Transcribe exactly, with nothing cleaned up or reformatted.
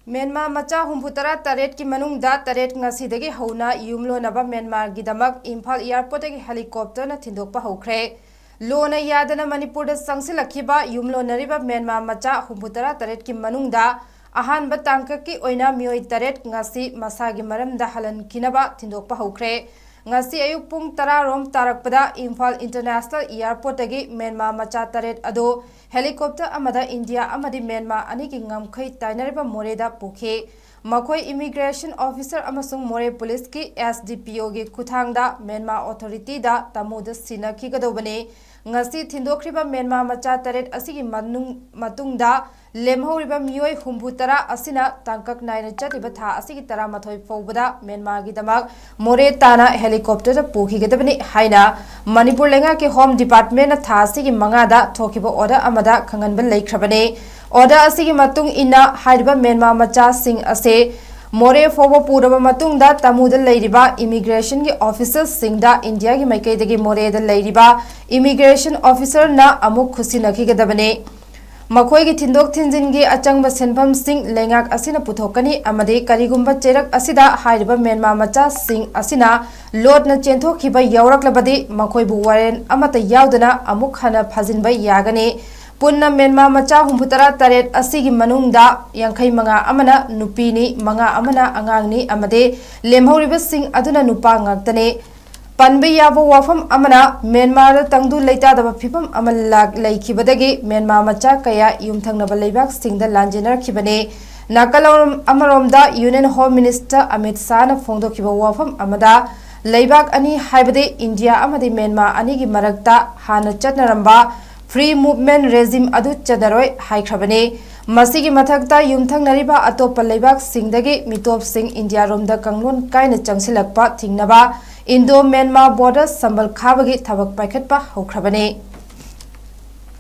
Myanmar ꯃꯆꯥ ꯍꯨꯝꯐꯨꯇꯔꯥ ꯇꯔꯦꯠꯀꯤ ꯃꯅꯨꯡꯗ ꯇꯔꯦꯠ ꯉꯁꯤꯗꯒꯤ ꯍꯧꯅ ꯌꯨꯝꯂꯣꯟꯅꯕ ꯃ꯭ꯌꯥꯟꯃꯥꯔꯒꯤꯗꯃꯛ ꯏꯝꯐꯥꯜ ꯑꯦꯌꯔꯄꯣꯔꯠꯇꯒꯤ ꯍꯦꯂꯤꯀꯣꯞꯇꯔꯅ ꯊꯤꯟꯗꯣꯛꯄ ꯍꯧꯈ꯭ꯔꯦ꯫ ꯂꯣꯟꯅ ꯌꯥꯗꯅ ꯃꯅꯤꯄꯨꯔꯗ ꯆꯪꯁꯤꯜꯂꯛꯈꯤꯕ ꯌꯨꯝꯂꯣꯟꯅꯔꯤꯕ ꯃ꯭ꯌꯥꯟꯃꯥꯔ ꯃꯆꯥ ꯍꯨꯝꯐꯨꯇꯔꯥ ꯇꯔꯦꯠꯀꯤ ꯃꯅꯨꯡꯗ ꯑꯍꯥꯟꯕ ꯇꯥꯡꯀꯛꯀꯤ ꯑꯣꯏꯅ ꯃꯤꯑꯣꯏ ꯇꯔꯦꯠ ꯉꯁꯤ ꯃꯁꯥꯒꯤ ꯃꯔꯝꯗ ꯍꯜꯍꯟꯈꯤꯅꯕ ꯊꯤꯟꯗꯣꯛꯄ ꯍꯧꯈ꯭ꯔꯦ꯫ ꯉꯁꯤ ꯑꯌꯨꯛ ꯄꯨꯡ ꯇꯔꯥ ꯔꯣꯝ ꯇꯥꯔꯛꯄꯗ ꯏꯝꯐꯥꯜ ꯏꯟꯇꯔꯅꯦꯁꯅꯦꯜ ꯑꯦꯌꯔꯄꯣꯔꯠꯇꯒꯤ ꯃ꯭ꯌꯥꯟꯃꯥꯔ ꯃꯆꯥ ꯇꯔꯦꯠ ꯑꯗꯨ ꯍꯦꯂꯤꯀꯣꯞꯇꯔ ꯑꯃꯗ ꯏꯟꯗꯤꯌꯥ ꯑꯃꯗꯤ ꯃ꯭ꯌꯥꯟꯃꯥꯔ ꯑꯅꯤꯒꯤ ꯉꯝꯈꯩ ꯇꯥꯏꯅꯔꯤꯕ ꯃꯣꯔꯦꯗ ꯄꯨꯈꯤ꯫ ꯃꯈꯣꯏ ꯏꯃꯤꯒ꯭ꯔꯦꯁꯟ ꯑꯣꯐꯤꯁꯔ ꯑꯃꯁꯨꯡ ꯃꯣꯔꯦ ꯄꯨꯂꯤꯁꯀꯤ ꯑꯦꯁ ꯗꯤ ꯄꯤ ꯑꯣꯒꯤ ꯈꯨꯠꯊꯥꯡꯗ ꯃ꯭ꯌꯥꯟꯃꯥꯔ ꯑꯣꯊꯣꯔꯤꯇꯤꯗ ꯇꯥꯃꯨꯗ ꯁꯤꯟꯅꯈꯤꯒꯗꯧꯕꯅꯤ꯫ ꯉꯁꯤ ꯊꯤꯟꯗꯣꯛꯈ꯭ꯔꯤꯕ ꯃ꯭ꯌꯥꯟꯃꯥꯔ ꯃꯆꯥ ꯇꯔꯦꯠ ꯑꯁꯤꯒꯤ ꯃꯅꯨꯡ-, ꯃꯇꯨꯡꯗ ꯂꯦꯝꯍꯧꯔꯤꯕ ꯃꯤꯑꯣꯏ ꯍꯨꯝꯐꯨꯇꯔꯥ ꯑꯁꯤꯅ ꯇꯥꯡꯀꯛ ꯅꯥꯏꯅ ꯆꯠꯂꯤꯕ ꯊꯥ ꯑꯁꯤꯒꯤ ꯇꯔꯥꯃꯥꯊꯣꯏ ꯐꯥꯎꯕꯗ ꯃ꯭ꯌꯥꯟꯃꯥꯔꯒꯤꯗꯃꯛ ꯃꯣꯔꯦ ꯇꯥꯅ ꯍꯦꯂꯤꯀꯣꯞꯇꯔꯗ ꯄꯨꯈꯤꯒꯗꯕꯅꯤ ꯍꯥꯏꯅ ꯃꯅꯤꯄꯨꯔ ꯂꯩꯉꯥꯛꯀꯤ ꯍꯣꯝ ꯗꯤꯄꯥꯔꯠꯃꯦꯟꯅ ꯊꯥ ꯑꯁꯤꯒꯤ ꯃꯉꯥꯗ ꯊꯣꯛꯈꯤꯕ ꯑꯣꯔꯗꯔ ꯑꯃꯗ ꯈꯪꯍꯟꯕ ꯂꯩꯈ꯭ꯔꯕꯅꯤ꯫ ꯑꯣꯔꯗꯔ ꯑꯁꯤꯒꯤ ꯃꯇꯨꯡ ꯏꯟꯅ ꯍꯥꯏꯔꯤꯕ ꯃ꯭ꯌꯥꯟꯃꯥꯔ ꯃꯆꯥꯁꯤꯡ ꯑꯁꯤ ꯃꯣꯔꯦ ꯐꯥꯎꯕ ꯄꯨꯔꯕ ꯃꯇꯨꯡꯗ ꯇꯥꯃꯨꯗ ꯂꯩꯔꯤꯕ ꯏꯃꯤꯒ꯭ꯔꯦꯁꯟꯒꯤ ꯑꯣꯐꯤꯁꯔꯁꯤꯡꯗ ꯏꯟꯗꯤꯌꯥꯒꯤ ꯃꯥꯏꯀꯩꯗꯒꯤ ꯃꯣꯔꯦꯗ ꯂꯩꯔꯤꯕ ꯏꯃꯤꯒ꯭ꯔꯦꯁꯟ ꯑꯣꯐꯤꯁꯔꯅ ꯑꯃꯨꯛ ꯈꯨꯠꯁꯤꯟꯅꯈꯤꯒꯗꯕꯅꯤ꯫ ꯃꯈꯣꯏꯒꯤ ꯊꯤꯟꯗꯣꯛ ꯊꯤꯟꯖꯤꯟꯒꯤ ꯑꯆꯪꯕ ꯁꯦꯟꯐꯝꯁꯤꯡ ꯂꯩꯉꯥꯛ ꯑꯁꯤꯅ ꯄꯨꯊꯣꯛꯀꯅꯤ ꯑꯃꯗꯤ ꯀꯔꯤꯒꯨꯝꯕ ꯆꯩꯔꯛ ꯑꯁꯤꯗ ꯍꯥꯏꯔꯤꯕ ꯃ꯭ꯌꯥꯟꯃꯥꯔ ꯃꯆꯥꯁꯤꯡ ꯑꯁꯤꯅ ꯂꯣꯠꯅ ꯆꯦꯟꯊꯣꯛꯈꯤꯕ ꯌꯥꯎꯔꯛꯂꯕꯗꯤ ꯃꯈꯣꯏꯕꯨ ꯋꯥꯔꯦꯟ ꯑꯃꯠꯇ ꯌꯥꯎꯗꯅ ꯑꯃꯨꯛ ꯍꯟꯅ ꯐꯥꯖꯤꯟꯕ ꯌꯥꯒꯅꯤ꯫ ꯄꯨꯟꯅ ꯃ꯭ꯌꯥꯟꯃꯥꯔ ꯃꯆꯥ ꯍꯨꯝꯐꯨꯇꯔꯥ ꯇꯔꯦꯠ ꯑꯁꯤꯒꯤ ꯃꯅꯨꯡꯗ ꯌꯥꯡꯈꯩ ꯃꯉꯥ ꯑꯃꯅ ꯅꯨꯄꯤꯅꯤ, ꯃꯉꯥ ꯑꯃꯅ ꯑꯉꯥꯡꯅꯤ ꯑꯃꯗꯤ ꯂꯦꯝꯍꯧꯔꯤꯕꯁꯤꯡ ꯑꯗꯨꯅ ꯅꯨꯄꯥ ꯉꯥꯛꯇꯅꯤ꯫ ꯄꯟꯕ ꯌꯥꯕ ꯋꯥꯐꯝ ꯑꯃꯅ, ꯃ꯭ꯌꯥꯟꯃꯥꯔꯗ ꯇꯪꯗꯨ ꯂꯩꯇꯥꯗꯕ ꯐꯤꯕꯝ ꯑꯃ ꯂꯥꯛ-, ꯂꯩꯈꯤꯕꯗꯒꯤ ꯃ꯭ꯌꯥꯟꯃꯥꯔ ꯃꯆꯥ ꯀꯌꯥ ꯌꯨꯝꯊꯪꯅꯕ ꯂꯩꯕꯥꯛꯁꯤꯡꯗ ꯂꯥꯟꯖꯦꯟꯅꯔꯛꯈꯤꯕꯅꯤ꯫ ꯅꯥꯀꯜ ꯑꯃꯔꯣꯝ-, ꯑꯃꯔꯣꯝꯗ ꯌꯨꯅꯤꯌꯟ ꯍꯣꯝ ꯃꯤꯅꯤꯁꯇꯔ ꯑꯃꯤꯠ ꯁꯥꯍꯅ ꯐꯣꯡꯗꯣꯛꯈꯤꯕ ꯋꯥꯐꯝ ꯑꯃꯗ, ꯂꯩꯕꯥꯛ ꯑꯅꯤ ꯍꯥꯏꯕꯗꯤ ꯏꯟꯗꯤꯌꯥ ꯑꯃꯗꯤ ꯃ꯭ꯌꯥꯟꯃꯥꯔ ꯑꯅꯤꯒꯤ ꯃꯔꯛꯇ ꯍꯥꯟꯅ ꯆꯠꯅꯔꯝꯕ ꯐ꯭ꯔꯤ ꯃꯨꯚꯃꯦꯟꯠ ꯔꯦꯖꯤꯝ ꯑꯗꯨ ꯆꯠꯅꯔꯣꯏ ꯍꯥꯏꯈ꯭ꯔꯕꯅꯤ꯫ ꯃꯁꯤꯒꯤ ꯃꯊꯛꯇ ꯌꯨꯝꯊꯪꯅꯔꯤꯕ ꯑꯇꯣꯞꯄ ꯂꯩꯕꯥꯛꯁꯤꯡꯗꯒꯤ ꯃꯤꯇꯣꯞꯁꯤꯡ ꯏꯟꯗꯤꯌꯥꯔꯣꯝꯗ ꯀꯥꯡꯂꯣꯟ ꯀꯥꯏꯅ ꯆꯪꯁꯤꯜꯂꯛꯄ ꯊꯤꯡꯅꯕ ꯏꯟꯗꯣ ꯃ꯭ꯌꯥꯟꯃꯥꯔ ꯕꯣꯔꯗꯔ ꯁꯝꯕꯜ ꯈꯥꯕꯒꯤ ꯊꯕꯛ ꯄꯥꯏꯈꯠꯄ ꯍꯧꯈ꯭ꯔꯕꯅꯤ꯫